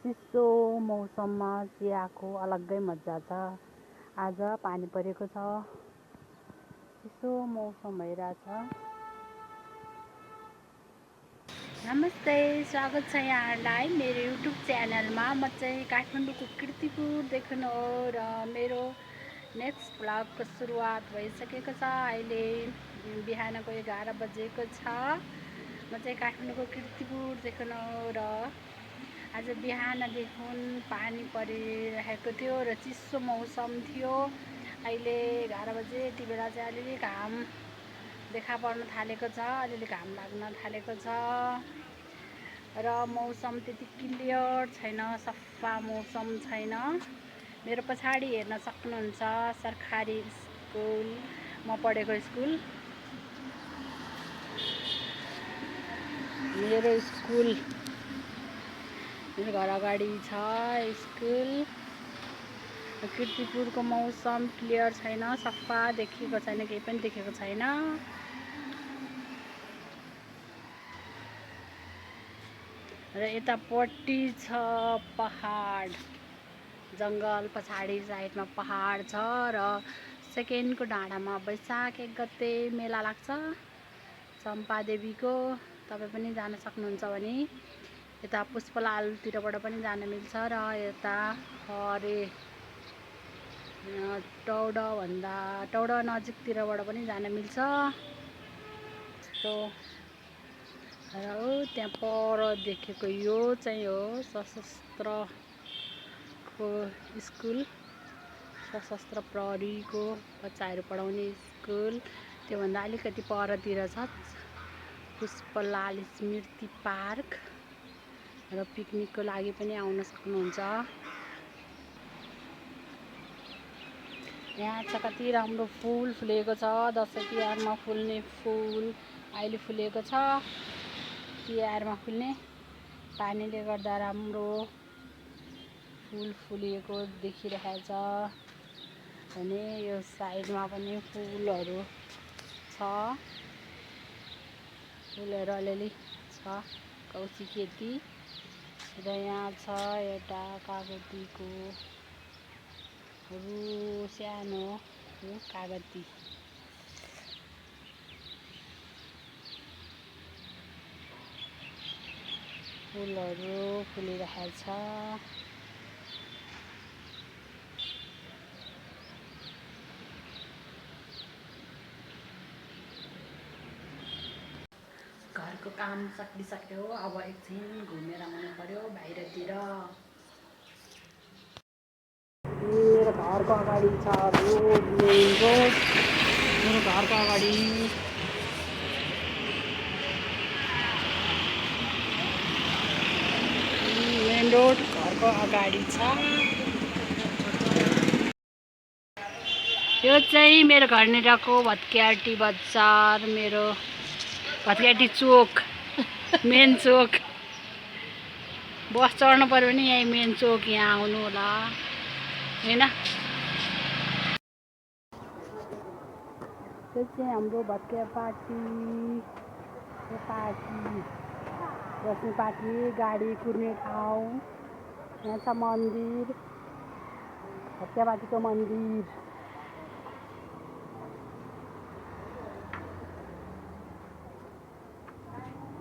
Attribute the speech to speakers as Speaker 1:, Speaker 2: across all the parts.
Speaker 1: चिसो मौसममा चियाको अलग्गै मजा छ। आज पानी परेको छ, चिसो मौसम भइरहेछ। नमस्ते, स्वागत छ यहाँहरूलाई मेरो युट्युब च्यानलमा। म चाहिँ काठमाडौँको कीर्तिपुरदेखि हो र मेरो नेक्स्ट भ्लगको सुरुवात भइसकेको छ। अहिले बिहानको 11 बजेको छ। म चाहिँ काठमाडौँको कीर्तिपुरदेखि हो र आज बिहानदेखि पानी परिरहेको थियो र चिसो मौसम थियो। अहिले 11 बजे, यति बेला चाहिँ अलिअलि घाम देखा पर्न थालेको छ, अलिअलि घाम लाग्न थालेको छ र मौसम त्यति क्लियर छैन, सफा मौसम छैन। मेरो पछाडि हेर्न सक्नुहुन्छ सरकारी स्कुल, म पढेको स्कुल। मेरो स्कुल मेरो घर अगाडि छ स्कुल। कीर्तिपुरको मौसम क्लियर छैन, सफा देखिएको छैन, केही पनि देखेको छैन। र यतापट्टि छ पहाड, जङ्गल, पछाडि साइडमा पहाड छ र सेकेन्डको डाँडामा वैशाख 1 गते मेला लाग्छ चम्पादेवीको। तपाईँ पनि जान सक्नुहुन्छ भने यता पुष्पलालतिरबाट पनि जान मिल्छ र यता हरे टौडा नजिकतिरबाट पनि जान मिल्छ। र त्यहाँ पर देखेको यो चाहिँ हो सशस्त्रको स्कुल, सशस्त्र प्रहरीको बच्चाहरू पढाउने स्कुल। त्योभन्दा अलिकति परतिर छ पुष्पलाल स्मृति पार्क र पिकनिकको लागि पनि आउन सक्नुहुन्छ। यहाँ छ कति राम्रो फुल फुलेको छ, दसैँ तिहारमा फुल्ने फुल अहिले फुलेको छ। तिहारमा फुल्ने, पानीले गर्दा राम्रो फुल फुलेको देखिरहेछ भने यो साइडमा पनि फुलहरू छ, फुलहरू अलिअलि छ कौशिकी। र यहाँ छ एउटा कागतीको सानो कागती। फुलहरू फुलिरहेछ। घरको काम सकिसक्यो, अब एकछिन घुमेर आउनु पर्यो बाहिरतिर। मेरो घरको अगाडि छ रोड, मेन रोड। मेरो घरको अगाडि मेन रोड घरको अगाडि छ। यो चाहिँ मेरो घरनिरको भत्कियाटी बजार, मेरो भत्कियाटी चोक, मेन चोक। बस चढ्नु पर्यो भने यही मेन चोक, यहाँ आउनु होला हैन। त्यो चाहिँ हाम्रो भत्किया पार्टी बस्ने पार्टी, गाडी कुर्ने ठाउँ। यहाँ छ मन्दिर, भत्किया पार्टीको मन्दिर।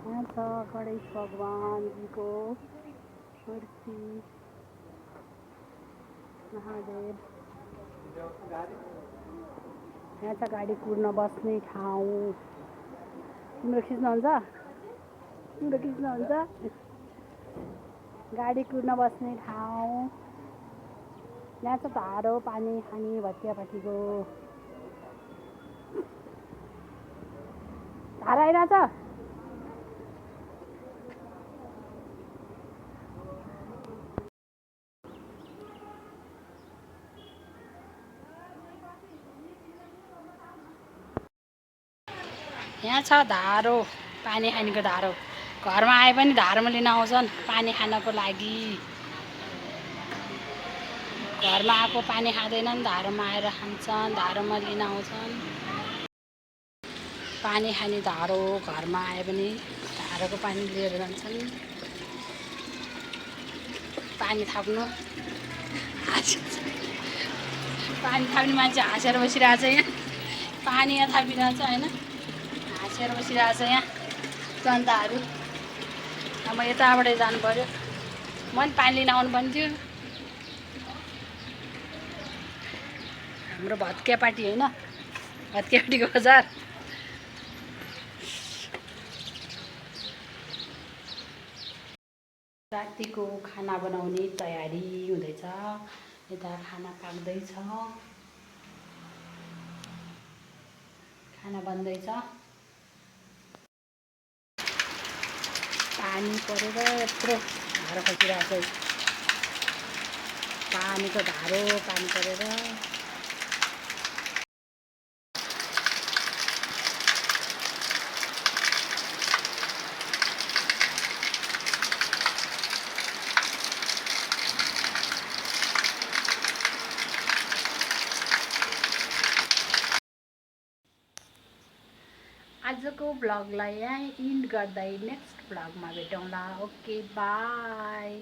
Speaker 1: यहाँ छ गणेश भगवानजीको मूर्ति, महादेव। यहाँ छ गाडी कुर्न बस्ने ठाउँ। तिम्रो खिच्नुहुन्छ? गाडी कुर्न बस्ने ठाउँ। यहाँ छ धारो पानी खाने भत्कियापाटीको। धारा आइरहेछ। यहाँ छ धारो, पानी खानेको धारो। घरमा आए पनि धारोमा लिन आउँछन् पानी खानको लागि। घरमा आएको पानी खाँदैनन्, धारोमा आएर खान्छन्, धारोमा लिन आउँछन्। पानी खाने धारो घरमा आए पनि धारोको पानी लिएर जान्छन्। पानी थाप्नु पानी थाप्ने मान्छे हाँसेर बसिरहेछ यहाँ पानी यहाँ थापिरहेछ होइन हाँसेर बसिरहेछ यहाँ जनताहरू अब यताबाटै जानु पर्यो म पनि पानी लिन आउनु पर्ने थियो हाम्रो भत्कियापाटी होइन भत्कियापाटीको बजार रातिको खाना बनाउने तयारी हुँदैछ यता खाना पाक्दैछ खाना बन्दैछ पानी परेर यत्रो धारो खसिरहेको छ पानीको धारो पानी परेर आजको ब्लगलाई यहाँ इन्ड गर्दै नेक्स्ट ब्लगमा भेटौँला ओके बाई